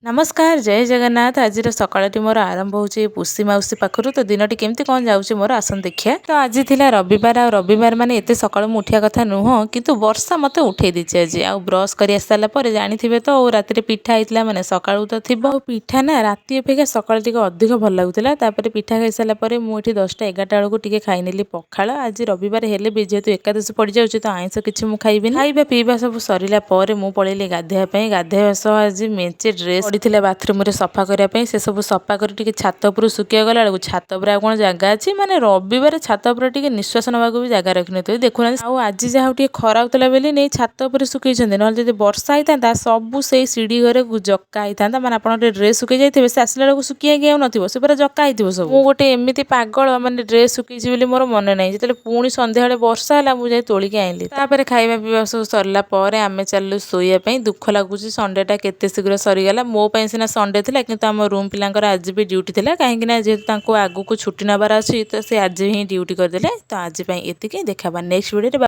ନମସ୍କାର, ଜୟ ଜଗନ୍ନାଥ। ଆଜିର ସକାଳଟି ମୋର ଆରମ୍ଭ ହେଉଛି ପୁଷି ମାଉସୀ ପାଖରୁ। ତ ଦିନଟି କେମିତି କ'ଣ ଯାଉଛି ମୋର, ଆସନ୍ତୁ ଦେଖିବା। ତ ଆଜି ଥିଲା ରବିବାର। ଆଉ ରବିବାର ମାନେ ଏତେ ସକାଳୁ ମୁଁ ଉଠିବା କଥା ନୁହଁ, କିନ୍ତୁ ବର୍ଷା ମୋତେ ଉଠେଇ ଦେଇଛି ଆଜି। ଆଉ ବ୍ରସ୍ କରି ଆସିସାରିଲା ପରେ ଜାଣିଥିବେ ତ, ଆଉ ରାତିରେ ପିଠା ହେଇଥିଲା, ମାନେ ସକାଳୁ ତ ଥିବ। ଆଉ ପିଠା ନା ରାତି ଅପେକ୍ଷା ସକାଳେ ଟିକେ ଅଧିକ ଭଲ ଲାଗୁଥିଲା। ତାପରେ ପିଠା ଖାଇସାରିଲା ପରେ ମୁଁ ଏଠି 10ଟା 11ଟା ବେଳକୁ ଟିକେ ଖାଇନେଲି ପଖାଳ। ଆଜି ରବିବାର ହେଲେ ବି ଯେହେତୁ ଏକାଦଶୀ ପଡ଼ିଯାଉଛି, ତ ଆଇଁଷ କିଛି ମୁଁ ଖାଇବିନି। ଖାଇବା ପିଇବା ସବୁ ସରିଲା ପରେ ମୁଁ ପଳେଇଲି ଗାଧୋଇବା ପାଇଁ। ଗାଧୋଇବା ସହ ଆଜି ମେଞ୍ଚେ ଡ୍ରେସ୍ ପଡ଼ିଥିଲା ବାଥରୁମରେ ସଫା କରିବା ପାଇଁ। ସେ ସବୁ ସଫା କରି ଟିକେ ଛାତ ଉପରୁ ଶୁଖିବାକୁ ଗଲା ବେଳକୁ ଛାତ ଉପରେ ଆଉ କ'ଣ ଜାଗା ଅଛି? ମାନେ ରବିବାର ଛାତ ଉପରେ ଟିକେ ନିଶ୍ୱାସ ନେବାକୁ ବି ଜାଗା ରଖିନଥିବେ, ଦେଖୁନାହାନ୍ତି। ଆଉ ଆଜି ଯାହା ହଉ ଟିକେ ଖରା ହଉଥିଲା ବୋଲି ନେଇ ଛାତ ଉପରେ ଶୁଖେଇଛନ୍ତି। ନହେଲେ ଯଦି ବର୍ଷା ହେଇଥାନ୍ତା, ସବୁ ସେଇ ସିଢ଼ି ଘରେ ଜକା ହେଇଥାନ୍ତା। ମାନେ ଆପଣ ଗୋଟେ ଡ୍ରେସ୍ ଶୁଖେଇ ଯାଇଥିବେ, ସେ ଆସିଲା ବେଳକୁ ଶୁଖି ହେଇକି ଆଉ ନଥିବ, ସେ ପୁରା ଜକା ହେଇଥିବ ସବୁ। ମୁଁ ଗୋଟେ ଏମିତି ପାଗଳ, ମାନେ ଡ୍ରେସ୍ ଶୁଖେଇଛି ବୋଲି ମୋର ମନେ ନାହିଁ। ଯେତେବେଳେ ପୁଣି ସନ୍ଧ୍ୟାବେଳେ ବର୍ଷା ହେଲା, ମୁଁ ଯାଇ ତୋଳିକି ଆଣିଲି। ତାପରେ ଖାଇବା ପିଇବା ସବୁ ସରିଲା ପରେ ଆମେ ଚାଲିଲୁ ଶୋଇବା ପାଇଁ। ଦୁଃଖ ଲାଗୁଛି, ସଣ୍ଡେଟା କେତେ ଶୀଘ୍ର ସରିଗଲା। ମୋ ପାଇଁ ସିନା ସଣ୍ଡେ ଥିଲା, କିନ୍ତୁ ଆମ ରୁମ୍ ପିଲାଙ୍କର ଆଜି ବି ଡ୍ୟୁଟି ଥିଲା। କାହିଁକି ନା ଯେହେତୁ ତାଙ୍କୁ ଆଗକୁ ଛୁଟି ନେବାର ଅଛି, ତ ସେ ଆଜି ହିଁ ଡ୍ୟୁଟି କରିଦେଲେ। ତ ଆଜି ପାଇଁ ଏତିକି, ଦେଖାହେବା ନେକ୍ସଟ ଭିଡ଼ିଓରେ।